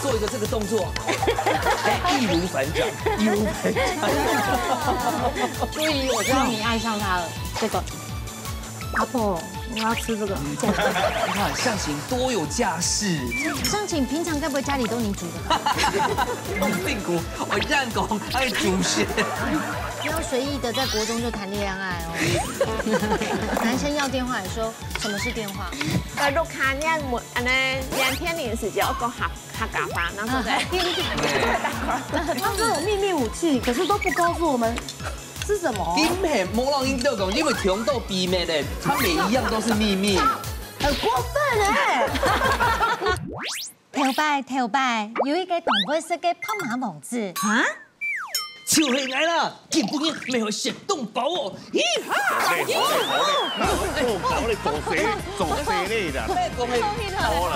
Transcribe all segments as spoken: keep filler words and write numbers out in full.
做一个这个动作，哎，易如反掌，易如反掌。所以我知道你爱上他了。这个，阿婆，我要吃这个。你看向晴多有架势，向晴平常该不会家里都你煮的吧？好辛苦，我认讲爱煮先。不要随意的在国中就谈恋爱哦。男生要电话也说什么是电话？呃，錄下念文，安尼，連天林時節我講客客家話，然後就在。他说有秘密武器，可是都不告诉我们是什么。今天莫浪英都讲，因为全都秘密的，他每一样都是秘密。很过分哎、头擺頭擺有一个動物色个白馬王子，啊？就系𠊎啦，今晡日没有行动包哦。咦哈！好嘞，好嘞，好嘞，做事做事你啦。哎，我们好了，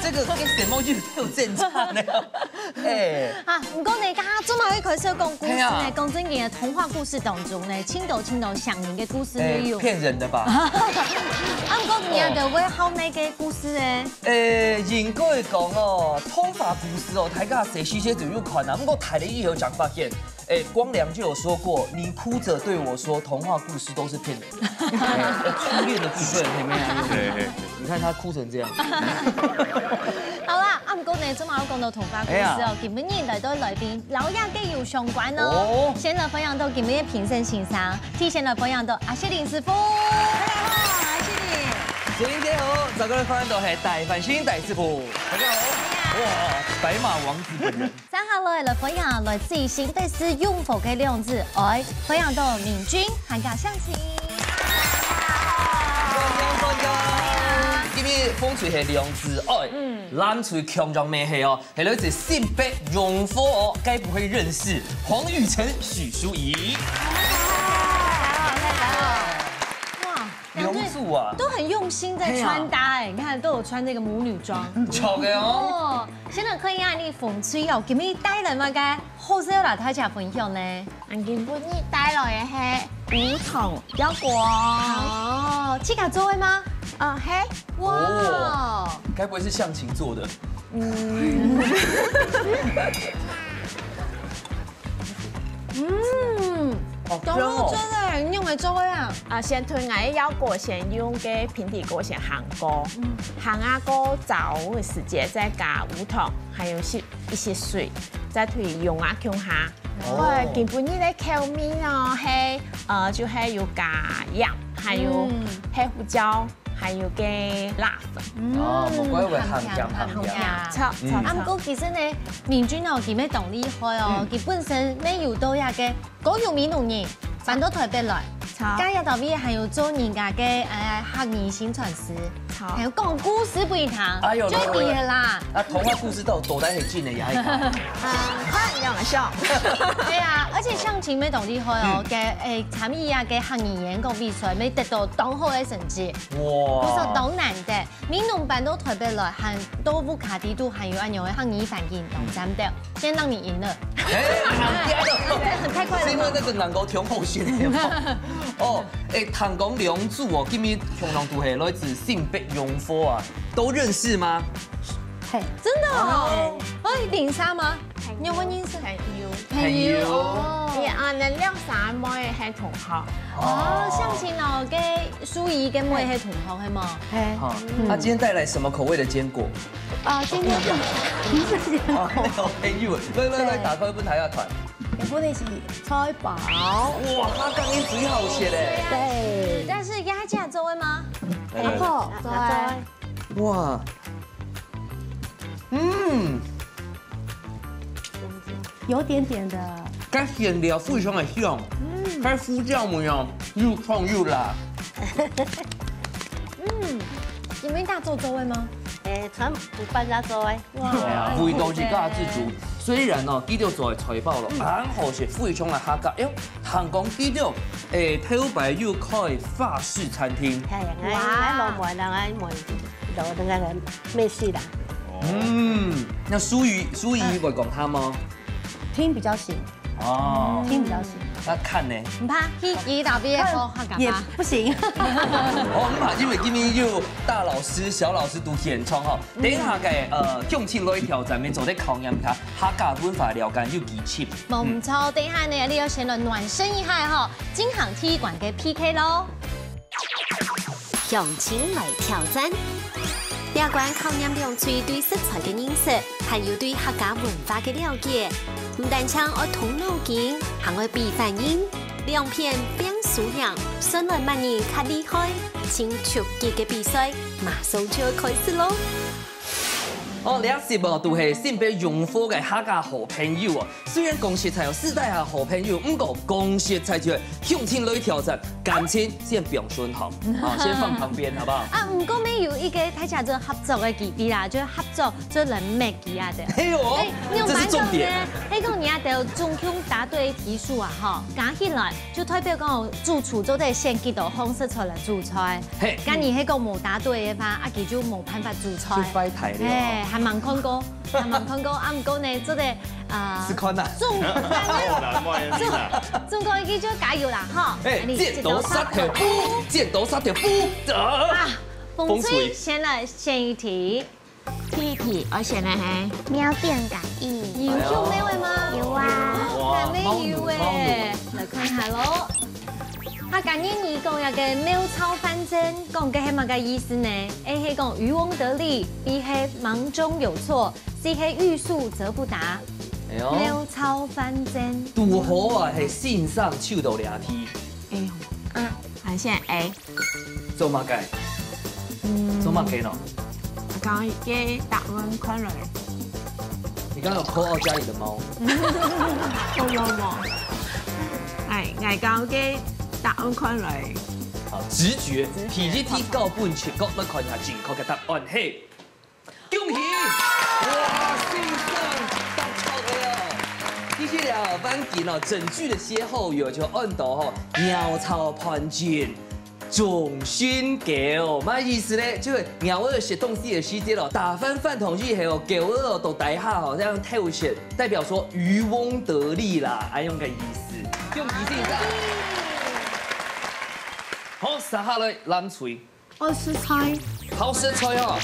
这个跟什么就有正常的。哎，啊，毋過呢，剛剛做麼會開始講故事呢？係啊講真个，童話故事當中呢，盡多盡多像人个故事哎都有。骗人的吧？啊，毋過你啊，就會好那个故事哎。哎，應該講哦，童話故事哦，大家細細節就有看啊。不過睇了以後才發現，哎，光良就有说过，你哭着对我说，童话故事都是骗人的。哎初恋的部分，有没有？嘿嘿。你看他哭成这样。好啦，啊，毋過呢，今晡日講到童話故事哦，哎呀今晡日來到來賓，摎這个有相關哦。哦先來歡迎到今晡日評審先生，提前來歡迎到阿雪玲師傅。大家好，阿雪玲。所以大家好，再過來歡迎到係大范新大師傅。大家好。哇，白馬王子本人。接下來來歡迎來自新北市永和个梁子愛，歡迎到明君，還有向晴。歡迎，歡迎。今日紅隊係梁子愛，嗯，藍隊強強咩係哦，係來自新北永和哦，該不會認識黃玉成、許淑怡。哇，梁子啊，都很用心在穿搭哎，你看都有穿那个母女裝。巧的哦。哦，先來看一下你紅隊哦，今日帶來麼个好料摎大家分享呢？俺今晡日帶來个係烏糖腰果。哦，自家做个嗎？哦，嘿，哇哦，该不会是向晴做的？嗯，好當好做个，你用來做个啊？啊，先同𠊎个腰果先用个平底鍋先烘過，烘啊過燥个時節再加烏糖，還有一一些水，再同用啊共下。哦哦，今晡日个口味哦，係呃就係有加鹽，還有嗯黑胡椒，還有个辣粉。哦，莫怪會鹹鹹鹹鹹。錯嗯啊，錯錯。毋過其實呢，明君哦，佢乜當厲害哦，佢本身乜有到一个高雄美濃人，搬到台北來，錯該一到位還有做人家个呃客語宣傳師，錯還有講故事分佢聽，哎喲最厲害啦。啊，童話故事到底到底係真个也係假的？啊，快用得上。對啊，而且向晴乜當厲害哦，个誒參與啊个客語演講比賽，乜得到當好个成績，毋錯，哇，當難得。美濃搬到台北來，還到屋下底肚還有恁樣个客語環境，當讚的。先讓你贏了。哎，很難的。太快了吧是因為那個能夠挑後選的嗎？哦，哎，聽講兩組哦，今日共同都係來自新北永和啊，都認識嗎？嘿，真的哦，哎，林莎嗎？你有問認識？朋友。朋友哦你啊，恁兩儕妹係同學。哦，向晴哦，跟淑怡跟妹係同學係嗎？嘿，好，那今天帶來什麼口味的堅果？啊，今天啊，沒有朋友，來來來，打開分大家看。我本來是菜包，哇，他剛剛最好吃嘞。對，但是壓價座位嗎？哎然後再哇，嗯，有點點的，該餡料非常的香，該胡椒味哦，又香又辣。嗯，你們大做座位嗎？誒，全部搬家做誒。哎呀，味道自家自煮。雖然哦，佢兜做个菜包咯，很好食，非常个客家。哎喲，還講佢兜，誒，頭擺有開法式餐廳。係，哇𠊎來無門，𠊎來無，來那個美食啦。嗯，那淑怡，淑怡會講客嗎？聽比較行。哦，聽比較清。那看呢？毋怕，去吉他邊學客家話。也不行。哦，毋怕，因為今日有大老師、小老師在現場哈。等一下个，呃，鄉親來挑戰，面做得考驗一下客家文化了解有幾深。無錯，等一下呢，你要先來暖身一下哈，進行第一關个P K咯。 鄉親來挑戰。這關考驗兩隊對食材个認識，還有對客家文化个了解。毋單淨愛動腦筋，還愛比反應。兩片拚輸贏，算來麼人較厲害。盡刺激个比賽，馬上就要開始咯！ 哦，這集哦，都係新北榮和个客家好朋友哦。雖然講實在哦，師大个好朋友，毋過講實在就係鄉親來挑戰，感情先放順好，啊，先放旁邊，好不好？啊，毋過乜有一個大家做合作个機會啦，就合作做人脈機啊的。哎呦，哎，你有這是重點。發現呢？哎，講你啊，都總共答對題數啊，吼，加起來 就代表講主廚做得選幾多項食材來煮菜。嘿。假如係講無答對个話，啊，佢就無辦法煮菜。就壞態了。嘿，還吂看過，還吂看過，啊，毋過呢，做得，啊，試看啊。中，莫啦，莫啦。中，中國一句就加油啦，吼。哎，啊你剪刀石頭布，剪刀石頭布，啊。啊，紅隊先來選一題。 第一題，𠊎選个係貓變感應。有用到个嗎？有啊。哇，哪裡有欸？貓奴，貓奴。來看下咯。客家諺語講這個貓操煩惱，講个係麼个意思呢？A係講漁翁得利，B係忙中有錯，C係欲速則不達。哎喲。貓操煩惱。堵好啊，係先生抽到這題。哎喲，啊，還選A。 做麼个？嗯。做麼个呢？剛剛个答案看來。你剛剛有call out家裡的貓？有有有。哎，𠊎剛剛个答案看來。好，直覺，直覺。第一題交分直覺，來看一下正確个答案係。 恭喜！哇，先生答著了哦！其實了，萬金哦，整句的歇後語就安到吼，貓操煩惱，總算狗，麼意思呢？就係貓仔食東西个時節哦，打翻飯桶以後哦，狗仔哦，到底下吼，這樣偷食，代表說漁翁得利啦，恁樣个意思。恭喜先生！好，接下來藍隊。 愛食菜。好食菜哦。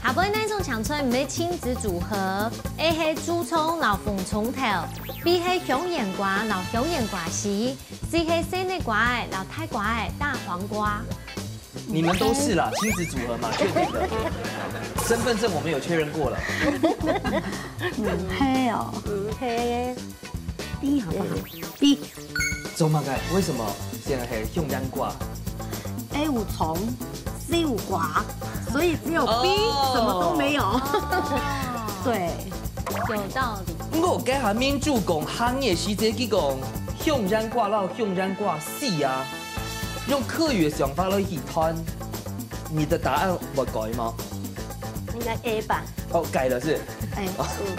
下背哪種青菜毋係親子組合？A係豬蔥摎紅蔥頭，B係香櫞瓜摎香櫞瓜絲，C係細吶瓜仔摎大瓜仔大黃瓜。你們都是啦，親子組合嘛，確定的。身份證我們有確認過了。嗯，係哦。嗯，係。 B好不好？B。做麼个？為什麼現在係香櫞瓜？A有蔥，C有瓜，所以只有B，哦。什麼都沒有。哦。對。有道理。毋過該下面就講行業時節，佢講香櫞瓜摎香櫞瓜絲啊，用客語个想法來去談，你的答案會改嗎？應該A吧。哦，改了是？哎，嗯。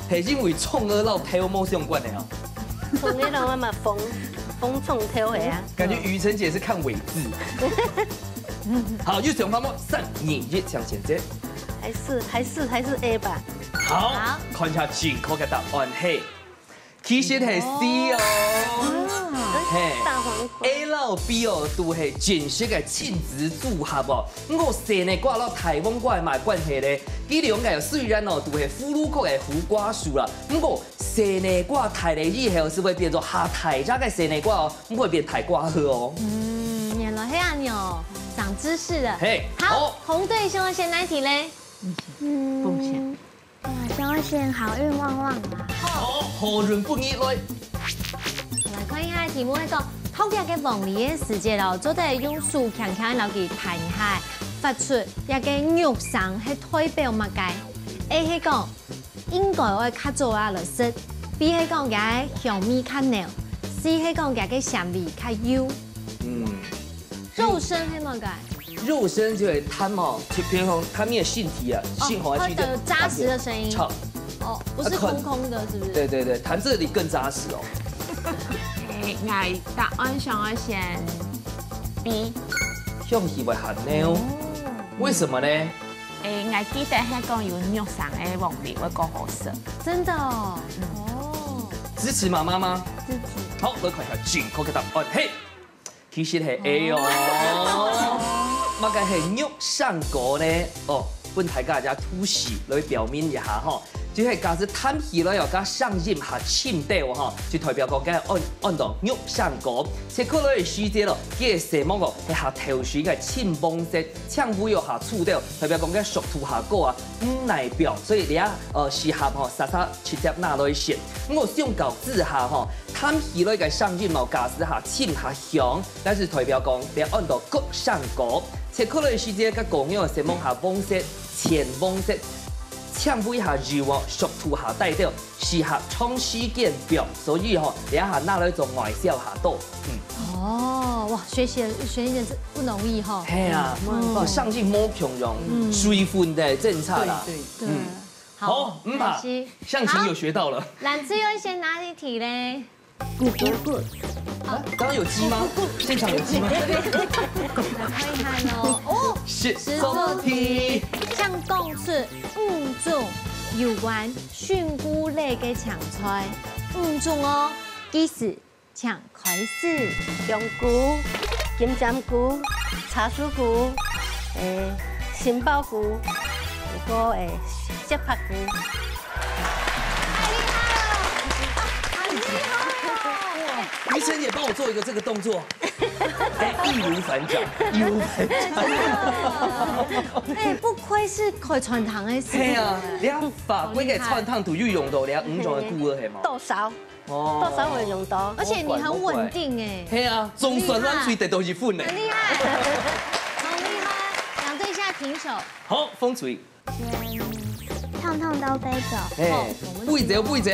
係因為蔥仔摎頭無相關个哦。 蔥仔摎麼个紅，紅蔥頭个啊。感覺雨辰姐是看尾字。好，有想法無？三、二、一，向前走。還是，還是，還是A吧。好，好。看一下正確个答案係，其實係C哦。哦。嘿，大黃瓜。A摎B哦，都係真實个親子組合哦。毋過細吶瓜摎大黃瓜係麼个關係呢？佢兩個雖然哦，都係葫蘆科个苦瓜屬啦，毋過 細吶瓜大了以後，係會變做較大隻个細吶瓜哦，毋會變大瓜仔哦。嗯，原來係恁樣哦，長知識了。嘿，好，好。紅隊想愛選哪題呢？嗯，我想愛選好運旺旺啊。好，好運不如來。來看一下題目，係講，擇這個黃梨个時節哦，做得用手輕輕摎佢彈一下，發出這個肉聲係代表麼个？A係講 應該愛較早啊來食。B係講佢个香味較濃，C係講佢个纖維較幼。嗯。肉身係麼个？肉身就係淡哦，就平常淡个身體啊，哦，性好啊，它的扎實的聲音。好。哦，不是空空的，是不是？對對對，彈這裡更扎實哦。欸，𠊎答案想愛選B。香氣會較濃，哦。為什麼呢？ 欸，𠊎記得係講有肉聲个黃梨會較好食。真的哦。嗯。哦。支持媽媽嗎？支持。好，來看一下正確个答案。嘿，其實係 A 哦。麼个係肉上果呢？哦，分大家圖示來表明一下吼。就係假使淡起來哦，佮聲音較深兜吼，就代表講該安安到肉上果。切開來个時節咯，該个色目哦，係較透水个深黃色，青烏有較粗兜，代表講該熟度較高啊，毋耐放，所以你啊，呃，適合吼，煞煞直接拿來食。毋過相較之下吼，淡起來个聲音哦，假使較深較響，但是代表講，你安到各上果。切開來个時節，該果肉个色目較黃色、淺黃色，青烏較幼哦，熟度較大兜，適合長時間放，所以吼，你下拿來做外銷較多。嗯。哦，哇，學習了，學一點是不容易哈。係啊，嗯。哦，上進無窮用，嗯。水分的政策啦。對，對。對。嗯。好，好，毋怕，開始。向前有學到了。好，藍隊要先拿一題嘞。咕咕咕。啊，剛剛有雞嗎？現場有雞嗎？來看一下喲。哦，是，是做題。像講出五種有關菌菇類个青菜，五種哦，計時，請開始。香菇、金針菇、茶樹菇、誒，杏鮑菇，一個誒，石白菇。 太厲害了！啊，很厲害哦！于晨姐幫我做一個這個動作，哎，易如反掌，易如反掌。哎，不愧是開餐廳的師傅。係啊，你看法國个餐廳都有用到，你看五種个菇仔係嘛？多少？哦，多少會用到。而且你很穩定哎。係啊，總算咱最得到一分呢。很厲害，很厲害。兩隊現在平手。好，紅隊。 燙燙都飛走。嘿，哦，我們不會走，不會走。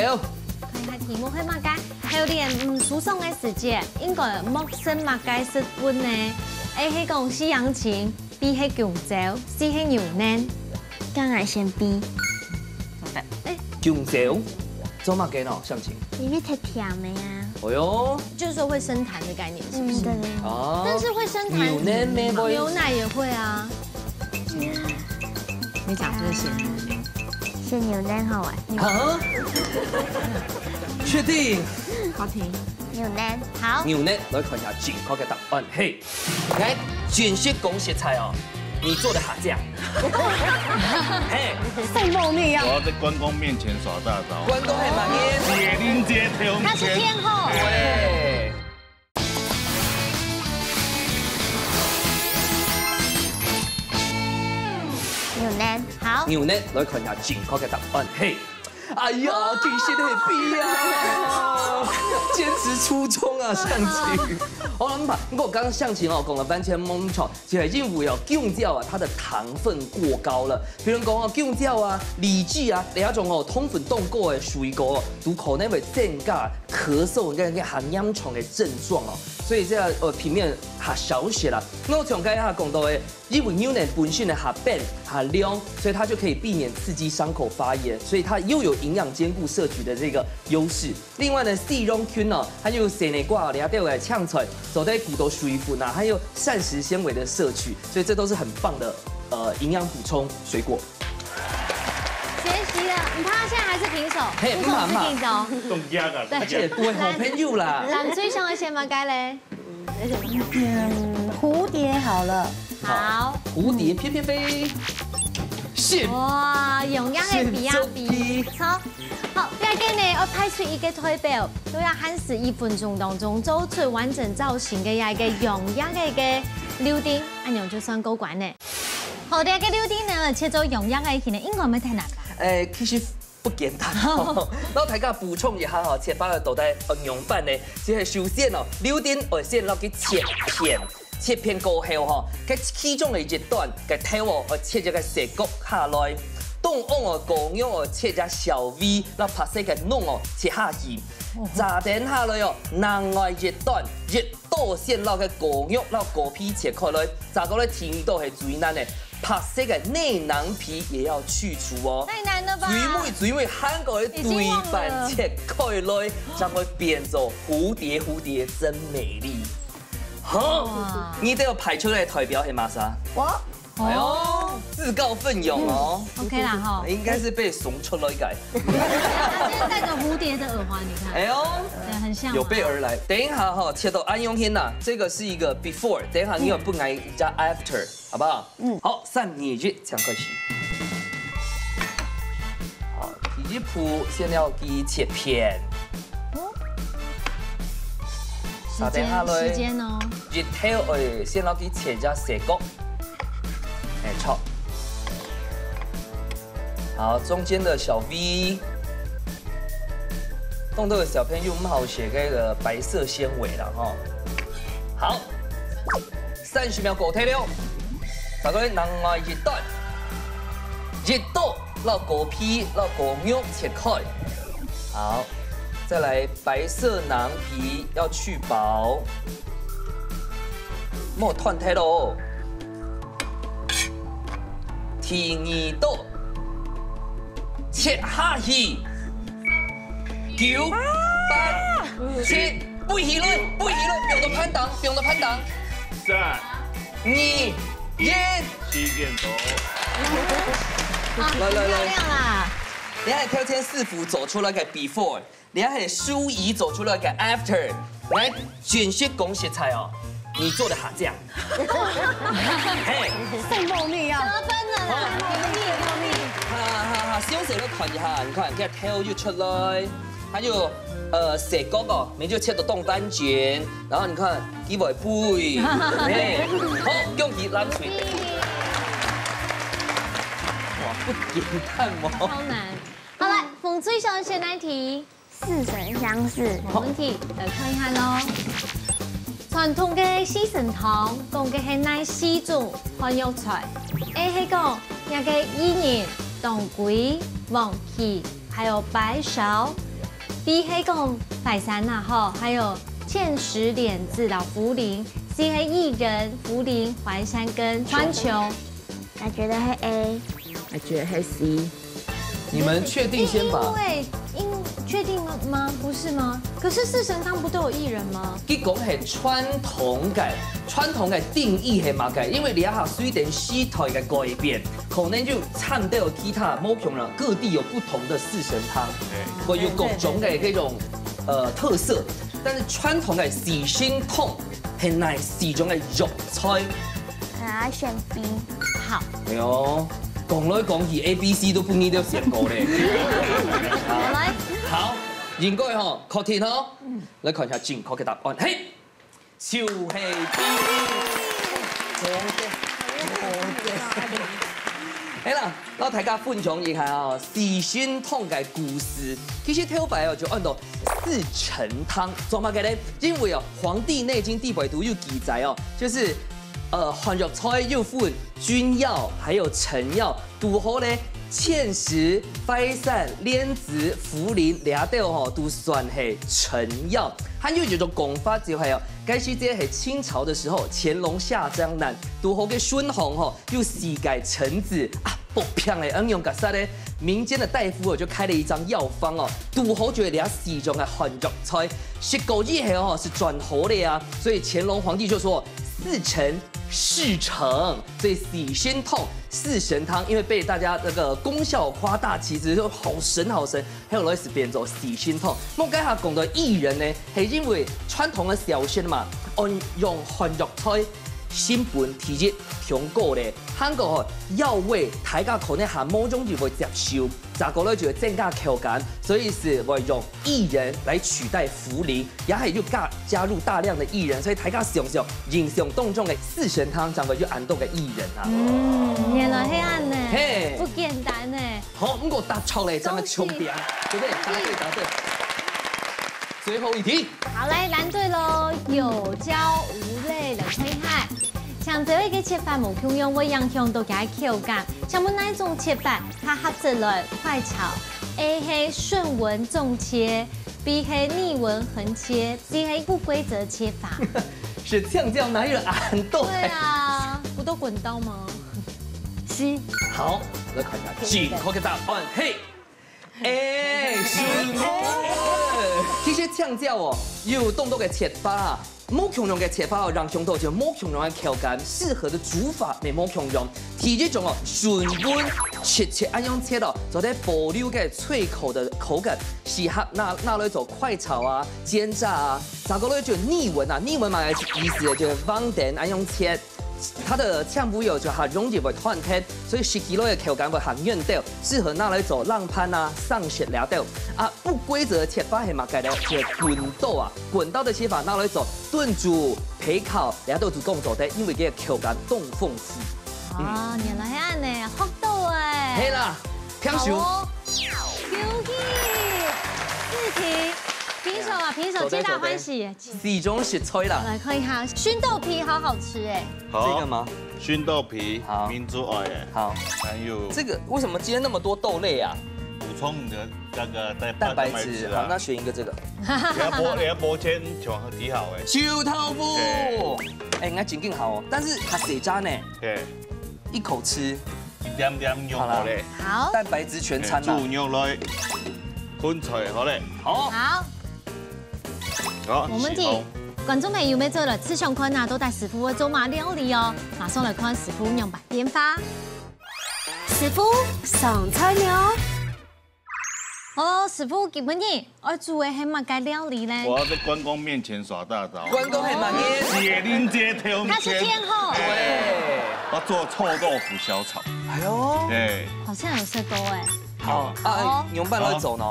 看一下題目係麼个？榴槤，嗯，出生个時節，應該莫食麼个食物呢？A係講西洋芹，B係弓蕉，C係牛奶。該𠊎選B。哎，弓蕉，做麼个呢？西洋芹。因為太甜了呀。哎喲，就是說會生痰的概念，是不是？嗯，對對對。哦，但是會生痰，牛奶咩？牛奶也會啊。 你講這些。選牛奶好玩。啊？確定？好題。牛奶。好。牛奶，來看一下正確个答案。嘿，來，正式講實在哦，你做得下降。嘿，聖母你啊！我要在關公面前耍大招。關公係麼个？鐵林街跳。他是天后。對。 牛奶。好。牛奶，來看一下正確个答案。嘿，哎呀，其實係B啊，堅持初衷啊，西洋芹。好了，毋怕，毋過剛剛西洋芹哦，講了半天，無錯，其實因為哦，弓蕉啊，它的糖分過高了。比如講哦，弓蕉啊、荔枝啊，這種哦，糖分當高个水果哦，都可能會增加 咳嗽，該該較嚴重个症狀哦。所以這呃，平面較少一些啦。那我像剛才講到的，因為牛奶本身呢較冰、較涼，所以它就可以避免刺激傷口發炎，所以它又有營養兼顧攝取的這個優勢。另外呢，西洋芹呢，還有西瓜這兜个青菜，做得補充水分啊，還有膳食纖維的攝取，所以這都是很棒的呃營養補充水果。 學習了，你看他現在還是平手，嘿，不錯，毋怕，毋怕。是平手。中獎啊，對。中獎。而且不會好朋友啦。藍隊想愛選麼个咧？嗯，蝴蝶好了。好。蝴蝶翩翩飛。是。哇，用樣个比啊比。是。好，這個呢，我派出一個代表，都要限時一分鐘當中做出完整造型个一個用樣个一個榴槤，恁樣就算過關呢。 好，這個榴槤呢，切做用樣个形呢，應該毋會太難吧？誒，其實不簡單哦。那大家補充一下哈，切法到底愛仰般呢？就係首先哦，榴槤愛先落去切片，切片過後哈，該其中个一段个頭哦，愛切一個細角下來。中央哦，果肉哦，切一小塊，那白色个瓤哦，切下去。哦。再等下來哦，另外一段，一 到先摎个果肉摎果皮切開來，再過來第二道係最難个，白色个內囊皮也要去除哦。太難了吧？最尾最尾還過來對半切開來，已經忘了。正會變做蝴蝶，蝴蝶真美麗。好，哇。你都有派出來代表係麼儕？我。哎喲，哦。自告奋勇哦，OK 啦哈。应该是被送出来个。他现在戴着蝴蝶的耳环，你看，哎呦，对，很像。有备而来。等一下哈，切到恁样形呐，这个是一个 before，等一下你有不来加 after，好不好？嗯，好，三二一，请开始。好，第一步先要给切片。时间，时间哦。一头诶，先要给切一下斜角。哎，错。好，中间的小 V，动作的小朋友唔好写那个白色纤维了哈。好，三十秒过去了，再过另外一段，一刀，老狗皮，老狗肉切开。好，再来白色囊皮要去薄，莫断忒喽。第二刀，切下去，九、八、七，不许乱，不许乱，不要到攀档，不要到攀档。三、二、一，时间到。啊，来来来很漂亮啦。你看挑战师傅做出来个 before，你看淑仪做出来个 after，来，真实讲实在哦，你做得下降。嘿，胜负欲啊！得分了啦，胜负欲，胜负欲。哈哈哈，休息了看一下，你看，你看头又出来，还有呃斜角哦，没就切到动番茄，然后你看鸡尾布，嘿，好，恭喜蓝水。哇，不简单哦。超难。好，来，风吹小选难题。似曾相识。没问题，来看一下咯。传统个四神汤，讲个系哪四种汉药材？A系讲，那个薏仁、当归、黃芪，还有白芍。B系讲淮山呐吼，还有芡實蓮子摎茯苓。C系薏仁、茯苓、淮山跟川芎。我觉得是 A。 还觉得还 C。你们确定先把因为因确定吗？不是吗？可是四神汤不都有薏仁吗？佢讲系传统个，传统个定义系么个？因为这下虽然时代个改变，可能就参到其他，无共啦，各地有不同的四神汤，会有各种个这种呃特色。但是传统个四神汤系哪四种个药材？啊，选 B。好，哎呦，讲来讲去，A、B、C都不一定要选过嘞。好来，好，应该吼，确定吼，来看一下正确个答案。嘿，就系 B。好啦，摎大家分享一下哦，四神汤个故事。其实头擺哦，就安到四神湯，做麼个呢？因為哦，《黃帝內經》第八圖有記載哦，就是呃，漢藥材有分君藥，還有臣藥。堵好呢，芡實、淮山、蓮子、茯苓這兜吼，都算係臣藥。還有一種講法就係哦，該時節係清朝的時候，乾隆下江南，堵好个順風吼，有四個臣子啊， 不平个，恁樣个煞咧，民間的大夫哦就開了一張藥方哦，堵好就係這四種个漢藥材，食過以後哦係轉好个啊，所以乾隆皇帝就說四臣四神，所以四神湯，四神湯，因為被大家那個功效誇大，其實就好神好神，後來係變做四神湯。莫該下講到薏仁呢，係因為傳統个小食嘛，用用漢藥材 成本第一，傷高咧。還過吼，藥味大家可能還無容易會接受，再過來就會增加口感，所以係會用薏仁來取代茯苓，也係又加加入大量的薏仁，所以大家想想，印象當中个四神湯正會有恁多个薏仁啊。嗯，原來係恁呢，嘿不簡單呢。好，毋過答錯咧，正會衝邊，對不對？答對，答對。最後一題。好，來，藍隊咯，有膠無淚的推害。香蕉个切法無共樣，會影響到佢个口感。請問哪一種切法較合適來快炒？A係順紋縱切，B係逆紋橫切，C係不規則切法。係青椒哪有恁多？對啊，不都滾刀嗎？ C。好，來看一下正確个答案，嘿。哎，順紋。其實青椒哦，有當多个切法啊，無共樣个切法哦，影響到就無共樣个口感，適合的煮法也無共樣。第一種哦，順溫切切恁樣切哦，做得保留个脆口的口感，適合拿拿來做快炒啊、煎炸啊。再過來就逆溫啊，逆溫嘛意思就係橫等恁樣切，它的纖維油就很容易會斷忒，所以食起來个口感會很軟糯，適合拿來做冷盤啊、生食了兜啊。不規則的切法係麼个呢？就滾刀啊，滾刀的切法拿來做燉煮、焙烤，了兜都講做得，因為佢个口感當豐富。哦，原來係恁呢，學到欸。係啦，聽手。好哦，恭喜四題，平手啊，平手，皆大歡喜。四種食材啦。來看一下，燻豆皮好好吃欸。好，這個嗎？燻豆皮好，民族愛欸，好，還有這個為什麼今天那麼多豆類啊？補充你的那個蛋蛋白質，啊好，那選一個這個。你要剝，你要剝煎全很好欸。臭豆腐，哎，應該緊緊好哦，但是它水渣呢，對，一口吃，一點點肉好嘞，好，蛋白質全餐啦豬。肉來，芹菜好嘞，好，好，好，無問題起風。觀眾朋友，有沒有做了吃相關啊？都帶師傅會做嘛料理哦，馬上來看師傅用白變化。師傅上菜了。哦，師傅，今晡日愛煮个係麼个料理呢？我要在關公面前耍大招。關公係麼个？雪玲姐頭他是天后，對，我做臭豆腐小炒。哎呦，哎，好像有食過欸。好啊，哎，仰般來做呢？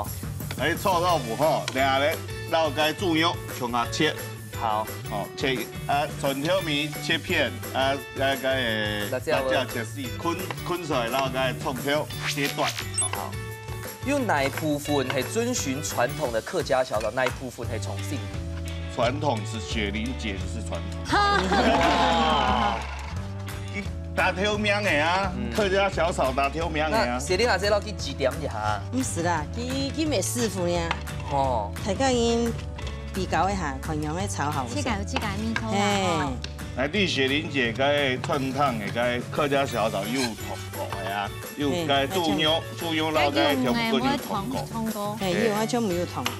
哎，臭豆腐吼，等下咧，摎該豬肉共下切，好，哦，切啊，蒜頭米切片啊，該該辣椒啊辣椒切絲，芹芹菜摎該蔥頭切段，哦，有哪一部分係遵循傳統的客家小炒，哪一部分係創新？傳統係雪玲姐就是傳統。哈，打頭名的啊，客家小炒打頭名的啊。那雪玲阿姐要去指點一下。毋係啦，佢佢乜師傅呢，哦，大家人比較一下，看樣个炒好食。自家有自家个味道啦嘿吼。，來，對雪玲姐該傳統的該客家小炒有通過的啊，有該豬肉豬肉摎該調味料有通過。通過。嘿，有啊，全部有通過。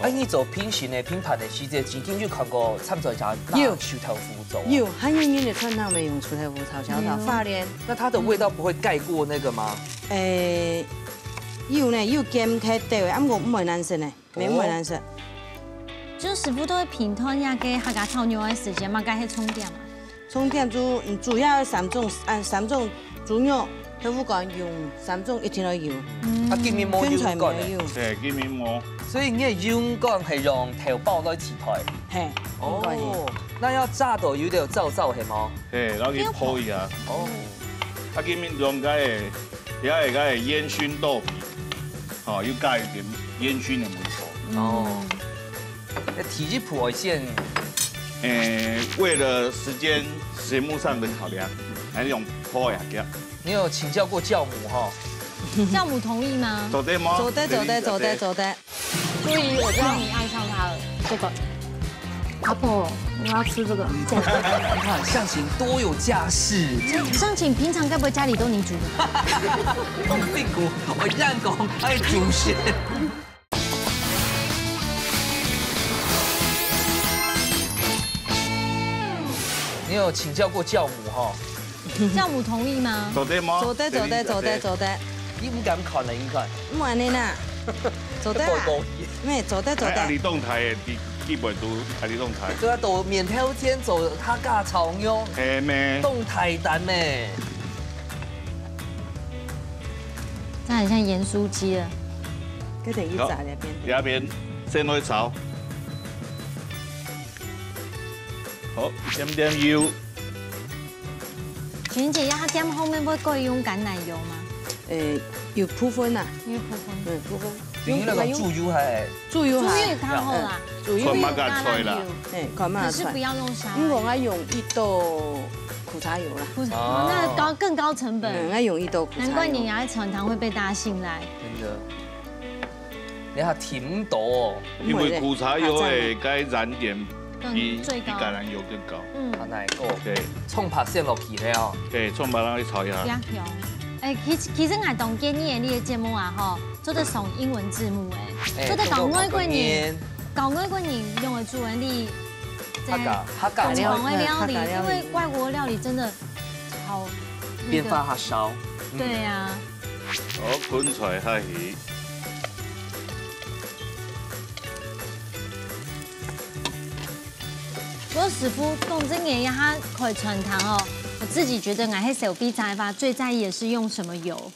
哎，你做品評的評判的時節，曾經有看過參賽者拿有臭豆腐做？有，還有人个傳統乜用臭豆腐炒小炒，花蓮，那它的味道不會蓋過那個嗎？誒，有呢，有減開兜个，毋過毋會難食呢，毋會難食。就師傅都會評斷這个客家炒肉个時間嘛，該係重點嘛。重點主主要三種，啊，三種豬肉，豆腐乾用三種一定要有，嗯啊，今日無全菜用過呢。乜有，對，今日無。所以你个用光係用豆包來取代。嘿，應該係。哦，那要炸到有點燥燥係無？嘿，然後去泡一下。哦，啊，今日用該个，也係該个煙燻豆皮，吼，又加一點煙燻的味道。哦，那第一步愛先誒，為了時間節目上的考量，還是用泡一下。你有請教過教母哈？教母同意嗎？做得嗎？做得做得做得做得，所以我知道你愛上他了。這個，阿婆，我要吃這個。你看向前多有架勢，向前平常該不會家裡都你煮的？好辛苦，我認講愛煮先。你有請教過教母哈？教母同意嗎？做得嗎？做得做得做得做得，你毋敢看了，你看，毋安尼啦，做得啊，無無咩做得做得，哎，阿里動台的，你你袂讀阿里動台。做得到面頭前做客家炒肉，嘿咩？當大膽咩？它很像鹽酥雞了。佢等於炸那邊。兩邊先來炒。好，一點點油。璇璇姐，它店後面會改用橄欖油嗎？誒，有部分啊，因為普通嗯，部分。因為那個豬油還豬油哈，豬油較好啦，豬油看麼个菜啦。嘿，看嘛菜可是不。要用沙拉毋過我用一道苦茶油啦，不是，哦那高更高成本，嗯，我用一道苦茶油。難怪你愛常常會被大家信賴。真的，你還挺多哦，因為苦茶油的該燃點比更最高比橄欖油更高。嗯，啊，哪一個？對蔥白先落去了哦。對，蔥白讓佢炒一下。加香。哎，其其實𠊎當建議你的節目啊，吼，做得上英文字幕哎，哎做得教外國人，做得教外國人教外國人用个中文你客家，客家料理。不同的料理，客家料理。因為外國料理真的好，那個，變化較少。嗯。對啊。好，芹菜下去。不過師傅講真个，這下開餐廳哦，我自己覺得𠊎係手臂長个話，最在意的是用什麼油。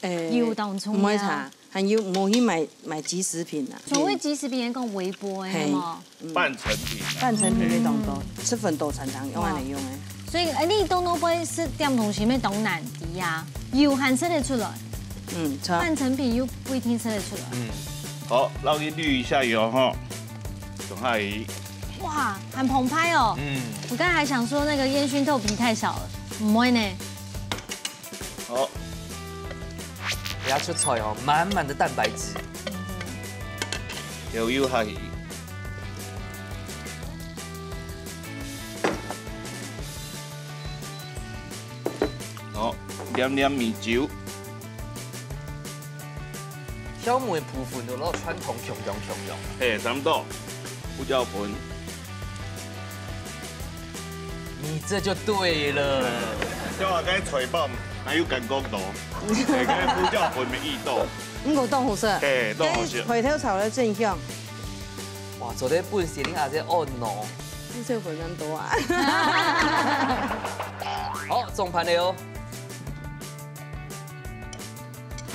欸，油當重要。毋會差，還有毋好去買，買即食品啊。所謂即食品，講微波个，嘿，係無？嗯。半成品啊。半成品个當多，嗯。七分多餐廳用恁樣用个。所以，欸，你當多會食點東西，乜當難个啊，油還食得出來。嗯，差。半成品又不一定食得出來。嗯，好，摎佢濾一下油哈，等下一。哇，很澎湃哦。嗯。我剛才還想說那個煙燻豆皮太少了，毋會呢。 好。這出菜哦，滿滿的蛋白質。調油下去。好，點點米酒。調味部分就摎傳統共樣共樣。嘿，差不多。胡椒粉。 你這就對了。嗯，叫我該菜包，還有感覺到，欸，該胡椒粉个味道。毋過當好食。嘿，當好食。該回頭炒得真香。哇，做得分雪玲阿姐按摩。胡椒粉恁多啊。好，上盤了哦。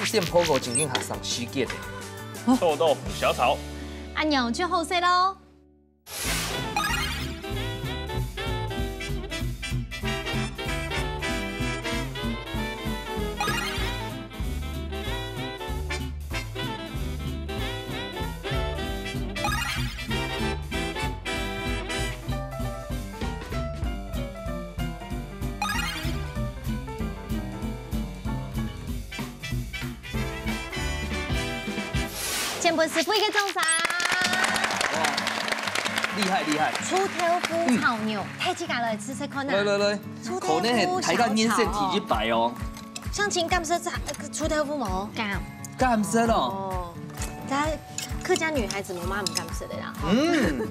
一點火鍋正經學生時間。臭豆腐小炒。恁樣就好勢咯。 先分師傅一個掌聲。哇，厲害，厲害。臭豆腐炒肉，嗯。大自家來試試看啊。來，來，來。臭豆腐小炒。可能係大家人生第一擺哦。向晴敢食這，呃，臭豆腐無？敢。敢食哦。哦，咱客家女孩子嘛，毋敢食个啦。嗯。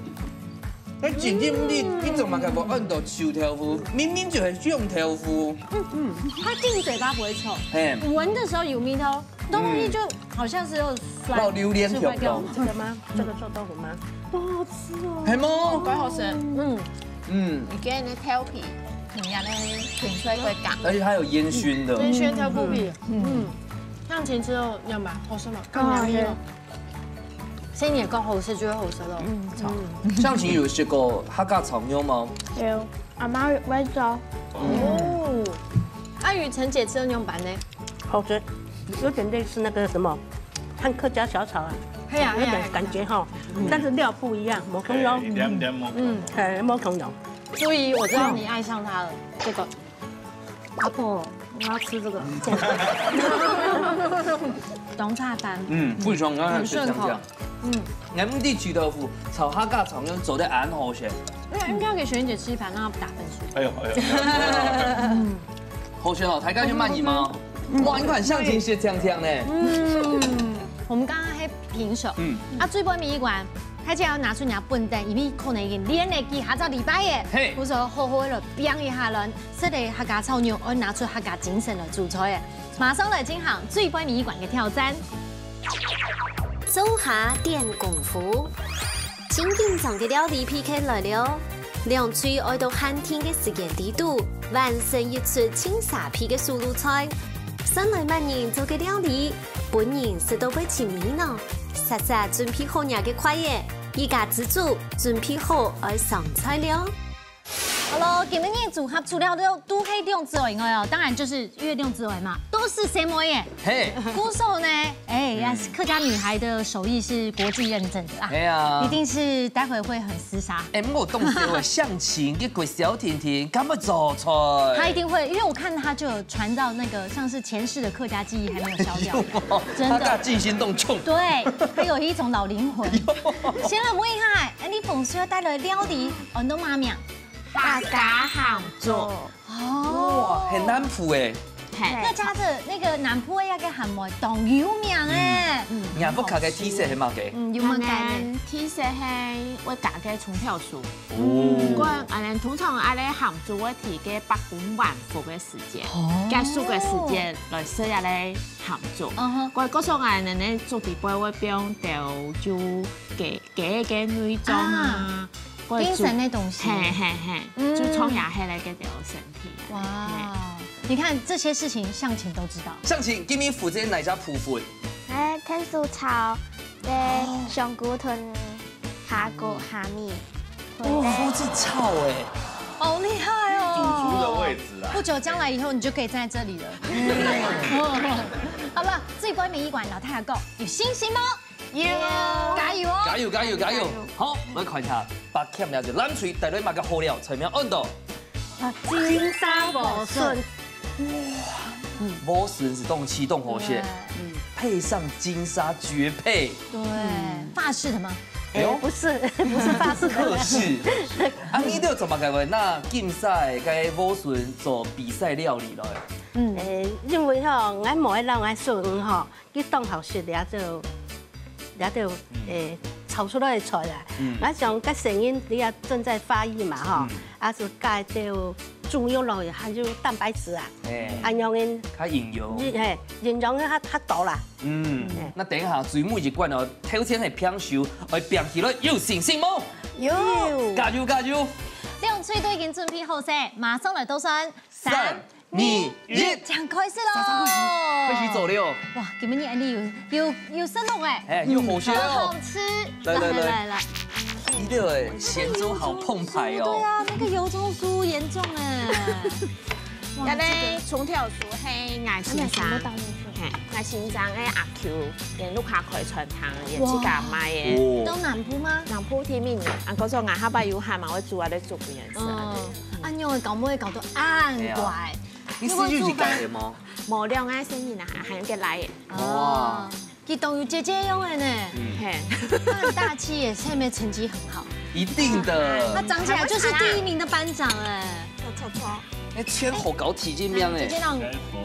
該真正毋知，你做麼个會按到臭豆腐？明明就係香豆腐。嗯，嗯，它進嘴巴不會臭，嘿。聞的時候有味道，東西就好像是有酸，嗯。老榴槤香哦。是壞掉的。這個嗎？這個臭豆腐嗎？好好吃哦。係無？怪好食。嗯。嗯。你今日个豆皮，嗯，也來品出一個感。而且它有煙燻的。煙燻豆腐皮，嗯。嗯。向晴食著，你有無？好食無？啊，剛剛那個。對。 所以你也講好食就會好食咯。嗯。向晴有食過客家炒肉嗎？有，阿媽會做。哦。啊，雨辰姐食著仰般呢？好食，有點類似那個什麼，像客家小炒啊，係啊，有點感覺哈，係啊，係啊。但是料不一樣，無共樣。嘿，一點點無共樣。嗯。嘿，無共樣。所以我知道你愛上它了，這個。 阿婆，我要吃這個。當下飯。嗯，非常，剛才很順口。吃香香。嗯。𠊎毋知臭豆腐炒客家炒肉做得恁好食。那應該給璇姐吃一盤，讓她打分數。哎呦，哎呦。嗯。好食哦，大家有滿意嗎？嗯。哇，你看，向晴食淨淨呢。嗯，我們剛剛還平手。嗯。啊，最尾一關，大家要拿出你的本等，因為可能已經連續幾下隻禮拜耶。嘿。故所好好來拚一下咯。 食个客家炒肉，愛拿出客家精神來煮菜个。馬上來進行最尾一關个挑戰。灶下展功夫，盡緊張个料理P K來了。兩隊愛到限定个時間裡肚，完成一出盡沙鼻个手路菜。算來麼人做个料理，分人食到會尋味呢？煞煞準備好若个筷仔，一家之煮準備好愛上菜了。 好咯，今晡日組合除了都，都係兩子外哦，當然就是因為兩子外嘛，都是細妹耶。嘿。故所呢，哎，嗯。也是客家女孩的手藝是國際認證的啦。哎呀。一定是待會會很廝殺。哎，毋過當時我向晴，結果小婷婷，敢會做菜？她一定會，因為我看她就有傳到那個像是前世的客家記憶還沒有消掉。有哦，真的。她自信當重。對，她有一種老靈魂。有。先來問一下，哎，你本身要帶來料理，哦，你都媽咪啊？ 客家鹹粥。哦。哇，很難譜哎。嘿，該家的那個南部个該个鹹糜當有名欸。嗯，嗯，你看屋下个特色係麼个？嗯，有麼个概念？𠊎等特色係會加个蔥頭酥。哦。過，𠊎等通常啊咧鹹粥會提个伯公還福个時節，哦。結束个時節來食啊咧鹹粥。嗯哼。過，過時𠊎等呢，粥底背會放豆油、雞，雞个內臟啊，啊，過，精神个東西。嘿，嘿，嘿，嗯。就創下係來个條身體啊。哇，嘿。你看這些事情，向晴都知道。向晴，今日負責哪一家部分？欸，天婦炒，欸，哦。香菇同蝦仁、蝦米。哦，負責炒欸。好厲害哦！主廚的位置啊。不久將來以後，你就可以站在這裡了。嗯。好了，最關鍵一關，老太太講，有信心嗎？有。加油哦！加油，加油，加油！好，來看一下，八強了解，藍隊帶來麼个好料，菜名安到。啊，金沙莴筍。莴筍係當鮮當好食，對。嗯。配上金沙絕配。對，嗯。法式的嗎？哎喲。不是，不是法式的。客式。啊，你都做麼个會拿金沙个莴筍做比賽料理咯？嗯。欸，因為吼，𠊎無愛讓𠊎孫吼，佢當好食了就，了就，嗯。欸，炒出來个菜啊。嗯。𠊎想，該細人佢也正在發育嘛，吼，嗯。啊，就加兜豬肉咯，還有蛋白質啊。哎。恁樣个，較營養。嘿，營養个較，較多啦。嗯，哎。那等一下，最尾一關哦，頭前係平手，愛拚起來，有信心無？有。加油，加油！兩隊都已經準備好勢，馬上來倒算。三、三、二、一，正開始咯！開始，開始做了。哇，今晡日恁樣有，有，有食落欸。哎，又好食哦。好好吃。來，來，來。來，來，來。你的鹹粥好澎湃哦。對啊，那個油蔥酥嚴重欸。哇，這個蔥頭酥係𠊎先生，全部倒進去。嘿，𠊎先生个阿舅，佢屋下開餐廳，佢自家賣个。哇。哦。到南部嗎？南部天命人，啊，故所𠊎下擺有閒嘛，會煮下來做分人食啊。嗯。 恁樣个搞，毋會搞到恁乖。哎呀。你細人有自家个無？無，兩個細人啊，還有個倈仔。哦。哇。佢當有姐姐樣个呢。嗯。嘿。他很大氣耶，下面成績很好。一定的。他長起來就是第一名的班長哎。錯，錯，錯。哎，牽好高體重命哎。姐姐那種該佛，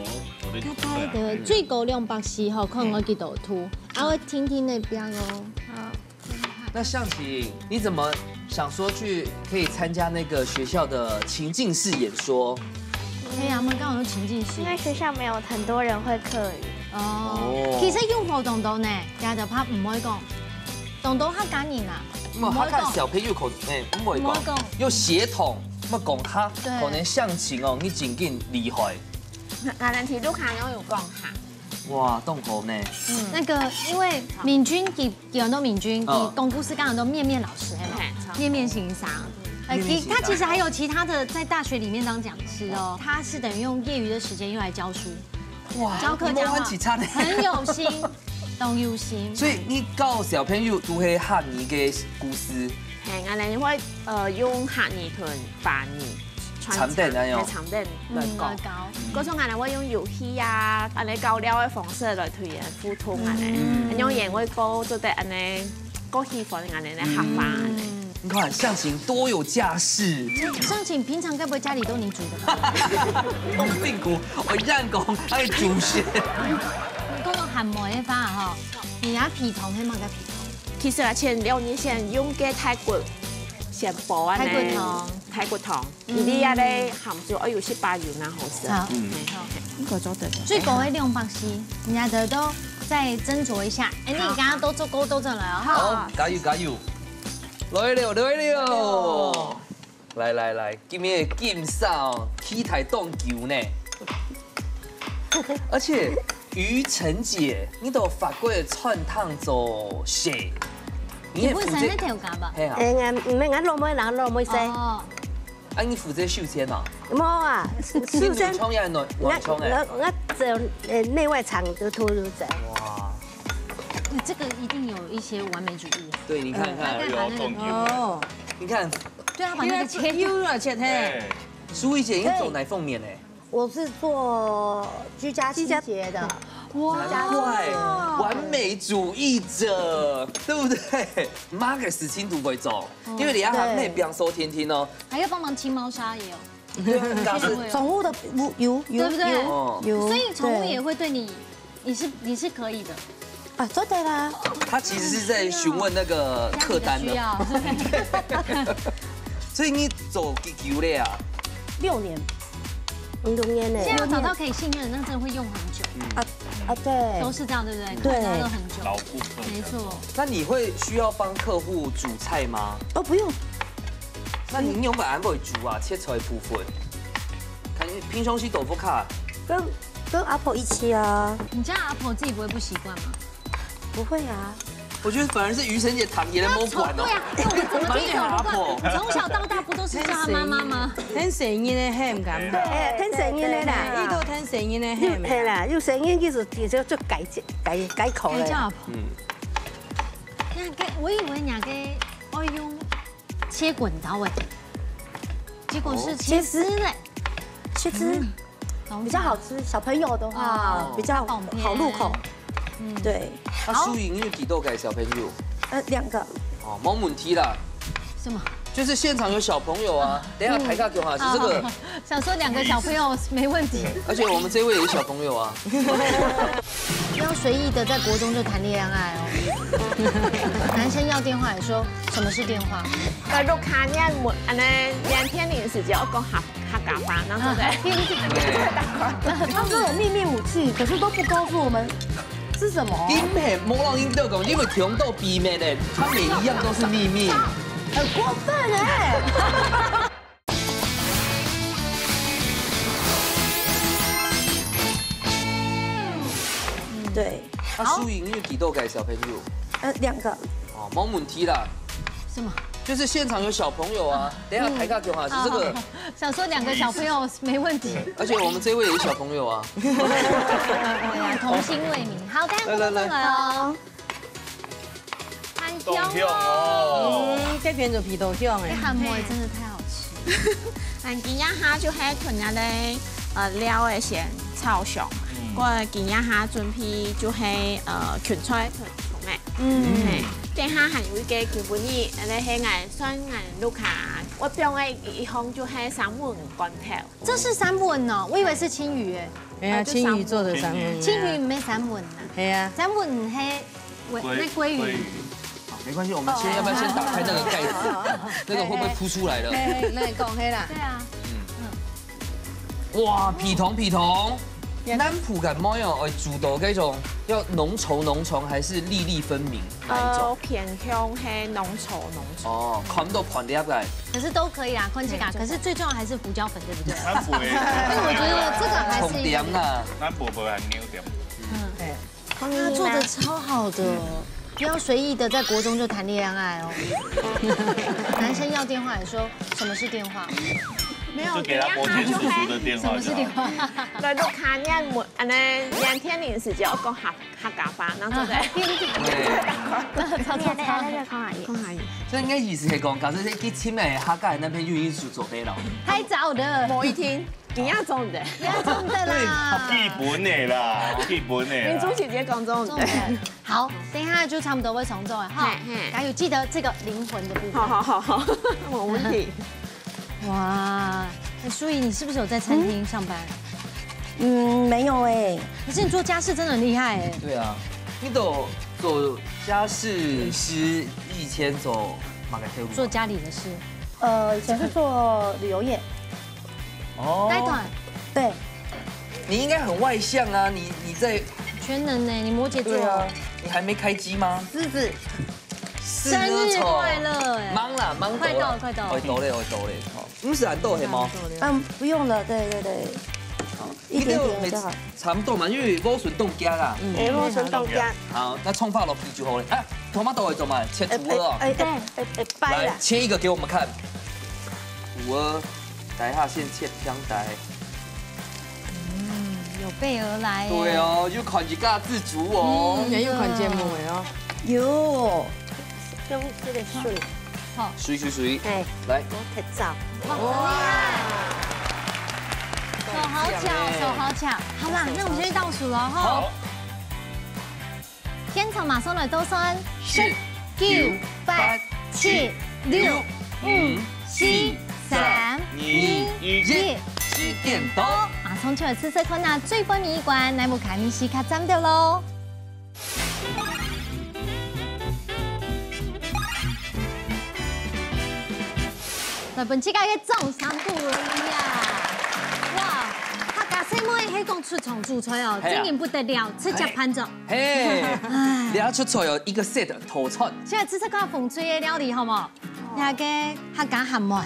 我的，該，該个最高兩百四吼，看我幾多度，啊，我聽聽那邊哦。好。 那向晴，你怎麼想說去可以參加那個學校的情境式演說？哎呀，我們剛好有情境式。因為學校沒有很多人會客語。哦，哦。其實有好多多呢，大家都怕毋會講，當多客家人啊，毋，毋會講。客家小朋友可，哎，毋會講，毋會講。有血統，毋講客，對。可能向晴哦，你真正厲害。那，那，那，你屋下有講客？ 哇，當好呢。嗯。那個，因為敏君，佢，佢很多敏君，嗯。佢公故事剛好都面面老師，係嗎？嘿，差不多。面面先生。呃，面面先生。其，他其實還有其他的在大學裡面當講師哦，他是等於用業餘的時間用來教書。哇，教課講話，你無閒去插呢。很有心，當有心。所以你教小朋友都係客語个故事。嘿，𠊎等會，呃，用客語同華語 摻等恁樣。摻等來講。嗯，來教。嗯。故所𠊎等會用遊戲啊，恁樣交流个方式來同佢互動恁樣。嗯。恁樣佢會過做得恁樣，過喜歡恁樣个客話恁樣。嗯。你看，向晴多有架勢。向晴平常該不會家裡都你煮的吧？當辛苦，𠊎仰講，還有煮先。講到鹹糜个話吼，你拿皮糖，係麼个皮糖？其實啊，前兩日先用个泰國，先煲恁樣。泰國糖。 排骨湯，嗯。佢這下咧鹹豬，哎喲，食飽又恁好食。好。嗯。嘿，好。應該做得。最高个兩百四，人家的都再斟酌一下。哎，你剛剛都做夠，都做了哦。好，加油，加油！來了，來了！來，來，來，今日个金沙哦，期待當久呢。而且，雨辰姐，你都法國个餐廳做事，你也負責，你本身係頭家吧？係啊。哎，𠊎，毋係，𠊎老妹啦，老妹婿。哦。 啊，你負責收錢啊？無啊，收錢。你女唱也男，男唱欸？我，我，我走，呃，內外場都都有走。哇。你這個一定有一些完美主義。對，你看看。嗯，他在把那個，哎喲，中計了。哦。你看。對啊，把那個切。又要切，嘿。哎。淑儀姐，你做哪方面呢？我是做居家清潔的。哇。難怪，完美主義者，對不對？麼个事情都會做。 因為你還還沒變瘦天天哦。還要幫忙清貓砂也有。对啊，应该是。宠物的有有有，对不对？有哦。有，所以宠物也会对你，对。你是你是可以的。啊，做得啦。他其实是在询问那个客单的。这样你的需要。所以你做几久了啊？六年。六年呢。现在要找到可以信任的，那真的会用很久。啊啊，对。都是这样，对不对？对。看他都很久。老顾客。没错。那你会需要帮客户煮菜吗？哦，不用。那你用个安排煮啊，切菜部分。看你平常时都不卡。跟跟阿婆一起啊。你家阿婆自己不会不习惯吗？不会啊。我觉得反而是雨神姐谈也在摸管哦。对啊，那我们怎么自己搞不惯？蛮好阿婆。你从小到大不都是叫她妈妈吗？很神秘的很感觉。哎，很神秘的啦。遇到很神秘的很。嘿啦，有神秘就是就就改改改口了。改叫阿婆。嗯。那个我以为你个爱用切滚刀哎，结果是切丝嘞。切丝。嗯。 比较好吃，小朋友的话哦，比较好入口。嗯。对。啊，好。苏莹有几多个小朋友？呃，两个。哦，没问题啦。什么？就是现场有小朋友啊，等一下台下给我是这个。哦，想说两个小朋友没问题。而且我们这位也是小朋友啊。不要随意的在国中就谈恋爱哦。男生要电话也说什么是电话？在屋下念文，安尼，念天灵时节，我讲客 客家话，然后对不对？他说有秘密武器，可是都不告诉我们是什么。今天没让你知道，因为全都秘密的，他每一样都是秘密。很过分哎。对。啊，苏莹有几多个小朋友？呃，两个。哦，没问题啦。什么？就是现场有小朋友啊，等一下台下给我是这个。哦，想说两个小朋友没问题。而且我们这位也是小朋友啊。对啊，童心未泯。好，大家来来来。来哦。很香哦。嗯，这边就皮豆香哎。这鹹梅真的太好吃。 恁今日下就係同樣个，呃，料个先炒香，嗯。過今日下準備就係，呃，芹菜同蔥个。嗯。嘿，等下還有一個今晡日，恁呢係𠊎算𠊎屋下，我放个一項就係三文魚罐頭。這是三文哦，我以為是青魚哎。哎呀，啊，就三文。青魚做的三文魚啊。青魚毋係三文啊。哎呀。三文係 喂，那鮭鱼。好，没关系，我们先要不要先打开那个盖子？那个会不会扑出来了？嘿，嘿，那你讲黑啦。对啊。哇，皮筒皮筒，南部个妹哦，哎，煮到这种要浓稠浓稠还是粒粒分明？哪一种？呃，偏向黑浓稠浓稠。哦，看到盘粒个。可是都可以啦，看起来。对，可是最重要还是胡椒粉，对不对？南部的。因为我觉得这个还是一个重点啊。南部不会很牛点。嗯。对。 他做的超好的，不要随意的在国中就谈恋爱哦。男生要电话也说什么是电话？没有，就给他摩天叔叔的电话就好。什么是电话？来，都卡念我，安呢，念天灵时节，我讲客客家话，然后对不对？超超超。讲华语。讲华语。所以应该意思是讲，假设你去亲爱的客家那边就已经是做得了。太早了。某一天。 你要中的。你要中的啦。基本的啦，基本的啦。明珠姐姐讲中的。中的。好，等一下就差不多会重做了哈。嘿，嘿。还有记得这个灵魂的部分。好，好，好，好，没问题。哇，那淑仪，你是不是有在餐厅上班？嗯，没有欸。可是你做家事真的很厉害欸。对啊，你都做家事是以前做哪个业务啊？做家里的事。呃，以前是做旅游业。 哦。带团。对。你应该很外向啊，你你在全能呢，你摩羯座。对啊，你还没开机吗？狮子。狮子座。生日快乐哎。忙啦，忙到啦。快到了，快到了。快到了，快到了。好，不是很多黑吗？嗯，不用了，对对对。好，一点点就好。差不多嘛，因为我顺动加啦。嗯。哎，我顺动加。好，那冲发落去就好了。啊，tomato会怎么切除了哦？哎哎哎哎哎，掰了。来切一个给我们看。 五二，等一下先切香呆。嗯，有备而来耶。对哦，又看一个自主哦。嗯，也有看节目的哦。有，用这个水。好。水水水。哎，来。我太燥。哇，很厉害。手好巧，手好巧。好啦，那我们先去倒数了哈。好。 现场马上来倒算，十、九、八、七、六、五、四、三、二、一，時間到。馬上就來試試看啊，最尾一關，來，𠊎看你係較讚个咯。來，分自家个掌聲鼓勵啊！哇，客家細妹係講出場煮菜哦，係啊。真个不得了，直接翻桌。係，唉。你愛出菜哦，一個set套餐。現在試試看紅隊个料理好無？ 這个客家鹹糜。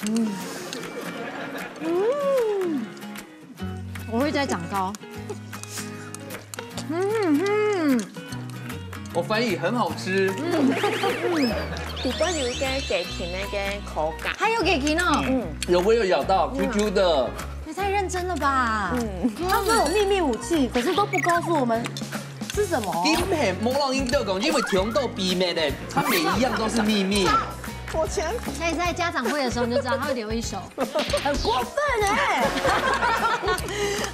嗯。嗯。我會再長高。嗯，嗯。我翻譯很好吃。嗯，嗯。底部有一個雞筋那個口感。還有雞筋哦。嗯。有，我有咬到，Q Q的。也太認真了吧。嗯。他說有秘密武器，可是都不告訴我們 是什麼？今天莫讓人知道講，因為全都秘密的，它每一樣都是秘密。我全那你在家長會的時候，你就知道他會留一手。很過分欸。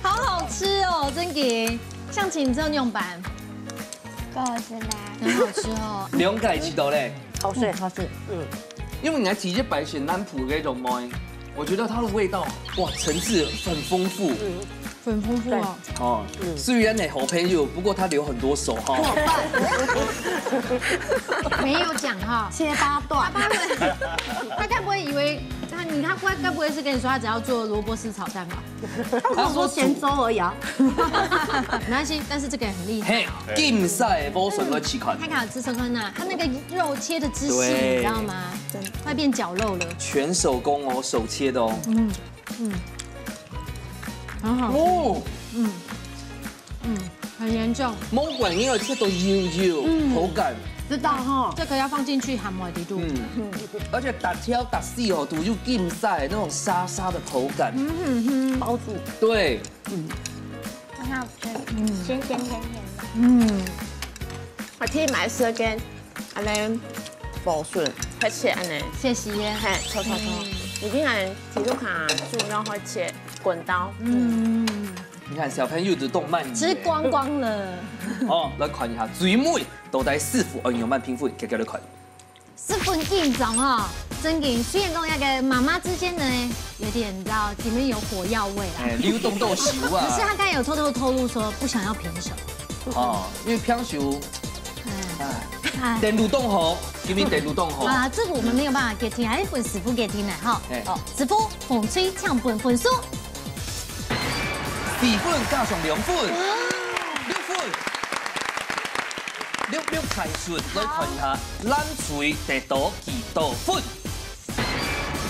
好好吃哦，真的。像你這種用版，不好吃吗？很好吃哦。兩个一起倒嘞。好吃，好吃。嗯，因為你還直接擺選南部那種嘛，我覺得它的味道，哇，層次很豐富。嗯，很豐富哦。哦，雖然你好朋友，不過他留很多手哈。沒有講哈。切八段。他該不會以為他，你，他該，該不會是跟你說他只要做蘿蔔絲炒蛋吧？他跟我說鹹粥而已啊。沒關係，但是這個也很厲害。嘿，金色的莴筍來試看。看看，吃吃看呐，它那個肉切的之細，對。你知道嗎？真的。快變絞肉了。全手工哦，手切的哦。嗯，嗯。很好吃。哦。嗯，嗯，很嚴重。無怪你愛切到幼幼，嗯。口感。知道哈。這個要放進去鹹糜裡肚。嗯，而且逐條逐絲哦，都有金色的那種沙沙的口感。嗯哼哼。包住。對。嗯。很好吃，嗯。鮮鮮甜甜的。嗯。我可以買十根，恁呢，莴筍，切切恁呢。謝謝耶。嘿，錯，錯，錯。嗯。已經恁呢，其實看，就用會切滾刀。嗯。你看小朋友的動漫，吃光光了。哦，來看一下，最尾到底師傅愛用麼个評分，給，給你看。十分緊張哦，真的。雖然講那個媽媽之間呢，有點，你知道，裡面有火藥味啦。哎，流動豆腐啊。可是他剛才有偷偷透露說，不想要平手。哦，因為平手，嗯。哎，哎。等路動吼，今天等路動吼。啊，這個我們沒有辦法決定，還是分師傅決定的哈。哎。哦，師傅，紅隊請分分數。 四分加上兩分，哇。六分。六六開始，來看一下，藍隊得到幾多分？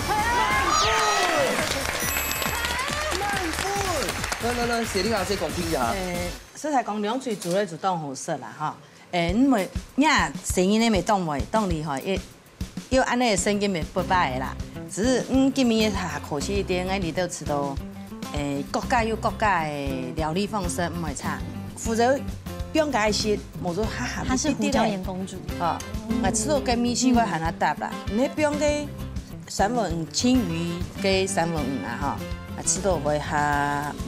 滿分！滿分！來來來，雪莉阿姐公平一下。誒，實在講，兩隊煮了就當好食啦哈。誒，因為你看，生意呢，當會，當厲害，也 有恁呢个聲音也不歹啦。只是，嗯，今晡日較可惜一點，𠊎這兜食到，誒，各家有各家个料理方式，毋會差。負責放个係，無就較鹹一滴滴咧。她是胡椒鹽公主。哦，𠊎食到該味緒會還較搭啦。你放个三文魚，青魚个三文魚啊，吼，啊，食到會較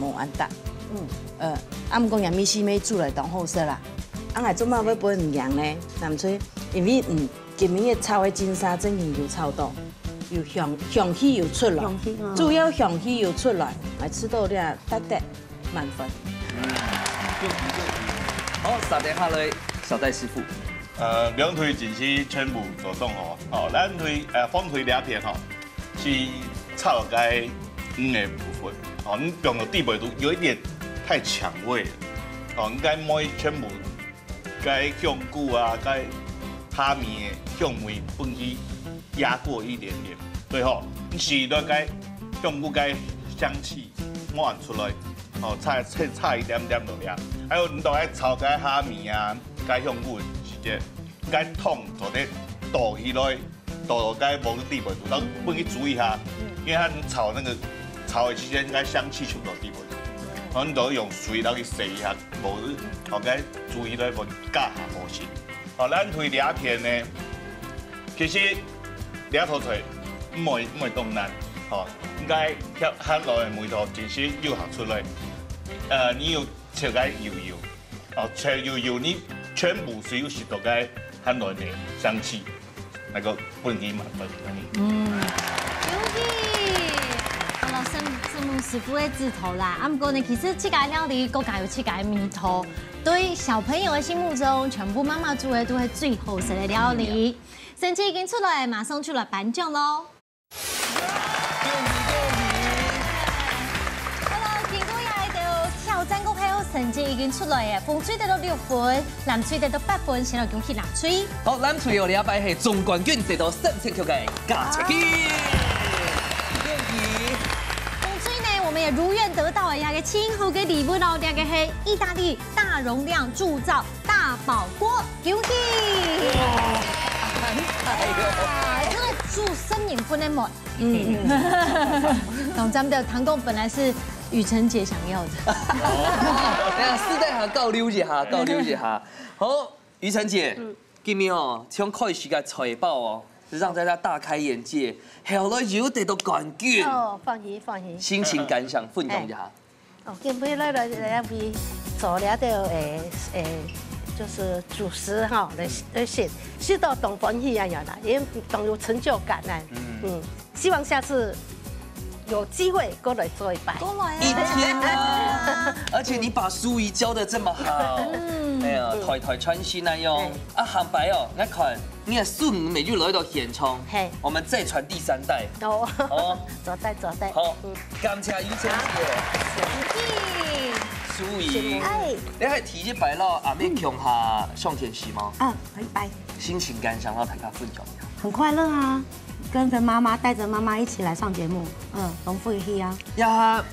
無恁搭。嗯。呃，啊，毋過若味緒乜煮來當好食啦。啊，𠊎做麼會分毋贏呢？南翠，因為，嗯， 今晡日炒个金沙真正有炒到，有香，香氣有出來，香氣，嗯。主要香氣有出來，𠊎食到這值得滿分。嗯，好，續等下來，小戴師傅。呃，兩隊真係全部做當好。哦，咱隊，呃，紅隊這片吼，係炒該魚个部分。哦，你放到底背都有一點太搶味了。哦，應該愛全部 該香菇啊，該蝦米个香味分佢壓過一點點。對吼，你食到該香菇該香氣滿出來，哦，差，差，差一點點落去啊。還有你都愛炒該蝦米啊，該香菇个時節，該湯做得倒起來， 倒該鑊底背肚，然後分佢煮一下，嗯。因為佢炒那個，炒个時間應該香氣全部到底背肚，然後你就用水落去洗一下，鑊，然後該煮起來會較好食。好，咱對這片呢，其實這道菜毋會，毋會當難，吼，應該較，較老个味道，其實又行出來。呃，你有切該油油，哦，切油油，你全部係有食到該鹹卵个香氣。那个不能给你满分，那你嗯，恭喜！好了，承，承蒙師傅个指導啦。啊，毋過呢，其實自家料理各家有自家个味道，對小朋友的心目中，全部媽媽煮个都係最好食个料理。成績已經出來，馬上就來頒獎咯。恭喜恭喜！好了，經過這一道挑戰過後，成績已經出來了，紅隊得到六分， 藍隊得到八分，先來恭喜藍隊。好，藍隊哦，這擺係總冠軍，得到三千塊个加菜金。恭喜！紅隊呢，我們也如願得到了一個盡好个禮物哦，這個係義大利大容量鑄造大寶鍋，恭喜！哇，這個煮生人分个無？嗯，講真的，糖果本來是雨辰姐想要的。等下私底下交流一下，交流一下。好， 雨辰姐，今日哦，像開始个財報哦，讓大家大開眼界，後來又得到冠軍，哦，歡喜歡喜。心情感想分享一下。哦，今日來來來，為做了个誒誒，就是主持哈，來來食，食到當歡喜啊樣啦，也當有成就感啊。嗯，希望下次有機會過來做一擺。過來啊！一定啊！而且你把淑儀教得這麼好，哎呀，代代傳承那樣。啊，下擺哦，𠊎看你个孫女乜有來到現場，嘿，我們再傳第三代。哦，哦，做得做得。好，感謝雨辰姐。淑儀，哎，你還第一擺摎阿姆共下上電視嗎？嗯，第一擺。心情感想摎大家分享一下。很快樂啊，跟著媽媽，帶著媽媽一起來上節目，嗯，當歡喜啊。也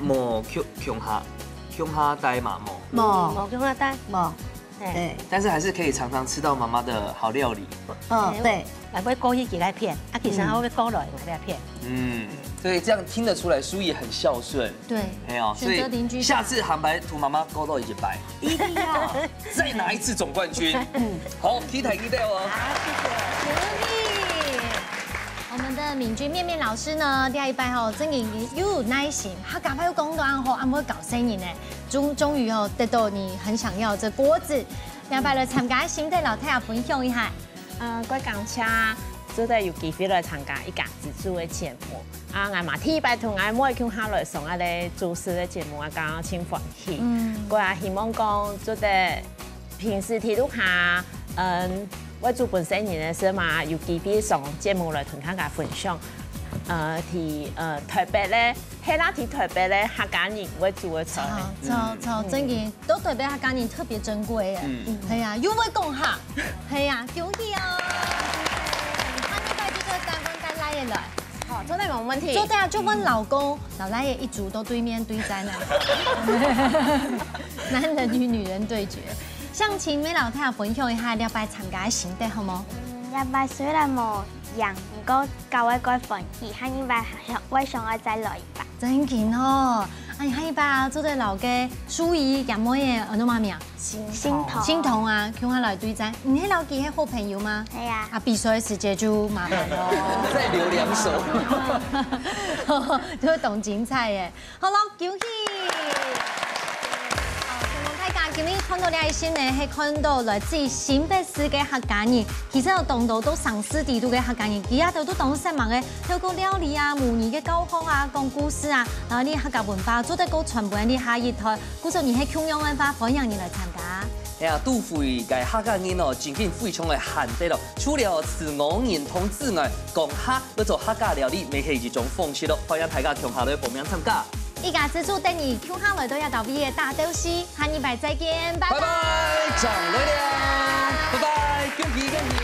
無共，共下，共下帶嘛無？無，無共下帶，無。對，但是還是可以常常吃到媽媽的好料理。嗯，對。來，會過去幾個片，啊，其實還會過來幾個片。嗯，所以這樣聽得出來，淑儀很孝順。對，哎呀，所以選擇鄰居下次下擺同媽媽過來一擺，一定要再拿一次總冠軍。嗯，好，期待期待哦。好，謝謝。我們的敏君面面老師呢，這一擺吼，真的有耐心，客家話又講到恁好，恁會教細人呢。終，終於哦，得到你很想要這鍋子。這擺來參加个心得摎大家分享一下。呃，𠊎感謝做得有機會來參加一家之煮个節目。啊，𠊎嘛第一擺同𠊎妹共下來上恁呢主持个節目，啊，感覺盡歡喜。嗯，𠊎也希望講做得平時在屋下，嗯，會煮分細人个時嘛，有機會上節目來同大家分享。呃，在，呃，台北个，係啦，在台北个客家人會煮个菜。超超超，真个，都台北客家人特別珍貴耶。嗯，係啊，又會講客，係啊，恭喜哦！下禮拜就做三分帶來个來。好，做得無問題。做得啊，就問老公，老來也一組都對面對戰啊。男人與女人對決。 想請美老太分享一下這擺參加个心得好無？嗯，這擺雖然無贏，毋過搞到蓋歡喜，下一擺還會想愛再來一擺。真緊哦！啊，你下一擺啊，做得摎該淑儀阿妹仔，安到麼名？欣，欣桐。欣桐啊，共下來對戰。你係摎佢係好朋友嗎？係啊。啊，比賽个時節就麻煩咯。再留兩手。就會當精彩耶。 好咯，恭喜！哦，承蒙大家今日看到這一新呢，係看到來自新北市个客家人，其實有當多都上市底肚个客家人，佢兜都當煞猛个，透過料理啊、母語个教學啊、講故事啊，然後你客家文化做得過傳播你下一代，故所你係共樣个話，歡迎你來參加。哎呀，都會个客家人哦，真正非常个罕得咯。除了自我認同之外，講客 愛做客家料理乜係一種方式咯，歡迎大家共下來報名參加。一家之煮等你共下來到這搭位个大鬥西，下禮拜再見，拜拜。拜拜，掌來了，拜拜，恭喜恭喜。